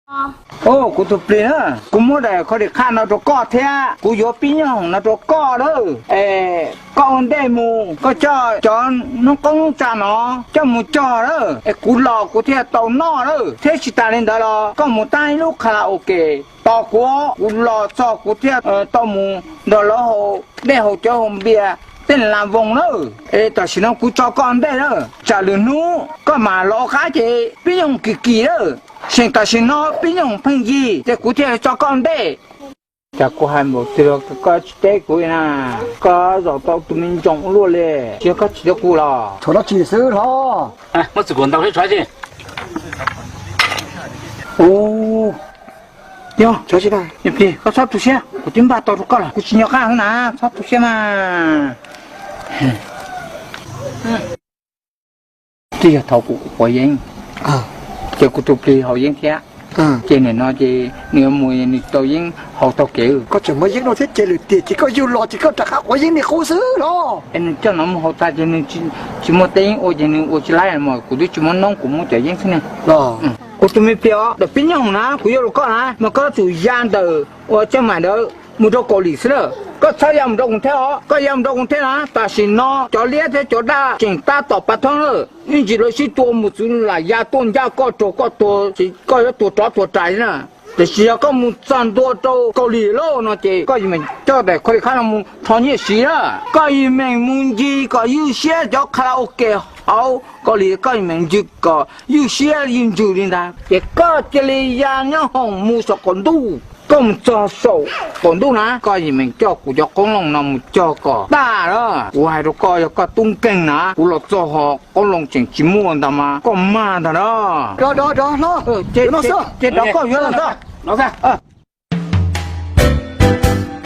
Au, kuv tus plig na, kuv muab daim kho li qhaj no rau koj thiab kuv yuav pib nyooj no rau koj lawm es koj ua ntej mus koj coj cov noob qoob noob tsav no coj mus cog lawm es kuv los kuv thiaj tau noj lawm. Thiab tsis tas li ntawd los koj mus tab ib lub karaoke tos kuv, kuv los txog kuv thiaj tau mus nrog lawv haus dej haus cawv haus npias tej la voos lawm. Es tam sim no kuv tso koj ntej lawm, tsam lwm hnub koj mam los qab ces pib nyooj kim kim lawm. Seem tam sim no pib nyooj pheej yig ces kuv thiaj tso koj ntej. Cas kuv hais npaum twg los koj tsis teb kuv na? Koj zaum tau tus me ntsoov luaj li, tsis yog koj tsis teb kuv los? Thaum no tsis xwb los? Muab txwm kuam ntaus seb tsov tsis. Ua, yog, koj txhob tu siab, kuv twb npaj tau rau koj lawm, kuv tsis nco qab na, txhob tu siab mas. Twb yog thaum kuv quav yeeb, ces kuv tus plig haus yeeb thiab, ces nim no ces nws yuav mus nws tau yeeb haus taug kev. Koj tseem muaj yeeb no thiab ces lwm tiam ces koj yug los ces koj rov qab quav yeeb li qub xwb los? Es nws coj no mus haus tag ces nws tsis muaj teb yeeb ua ces nws ua tsis laib mas kuv twb tsis muab noob, kuv muab cov yeeb xwb ne. Kuv tus me plig os, ntawm pib nyoog na kuv yuav rau koj na mas koj tsum ya ntawm uas Tseej Maim ntawd mus rau Kaus Lim xwb lawm. Koj txhob ya mus rau Koos Theb os, koj ya mus rau Koos Theb na tam sim no cov liab thiab cov daj tseem tab tom pav thoob lawm. Ib ntsis lawv sib tua mus txwv lam ya tuaj ncaj koj raug koj tuag ces koj yuav tuag rov tuag rais na. Tiam sis yog koj mus txog ntua rau Kaus Lim lawm no ces koj yim meem coj daim kho li qhab no mus rho nyiaj siv na. Koj yim meem mus ncig kom ywj siab cov karaoke hauv Kaus Lim, koj yim meem ncig kom ywj siab ywj ntsws li ntag. Ces koj cia li ya nyob hoom mus saum qaum ntuj. Koj mus txog saum qaum ntuj na koj yim meem coj kuv cov qoob loo no mus cog kom tag na. Kuv hais rau koj, yog koj tub nkeeg na, kuv los txog ho qoob loo tseem tsis muaj ntag mas koj mag ntag na. Ces rov koj yuav los ntag.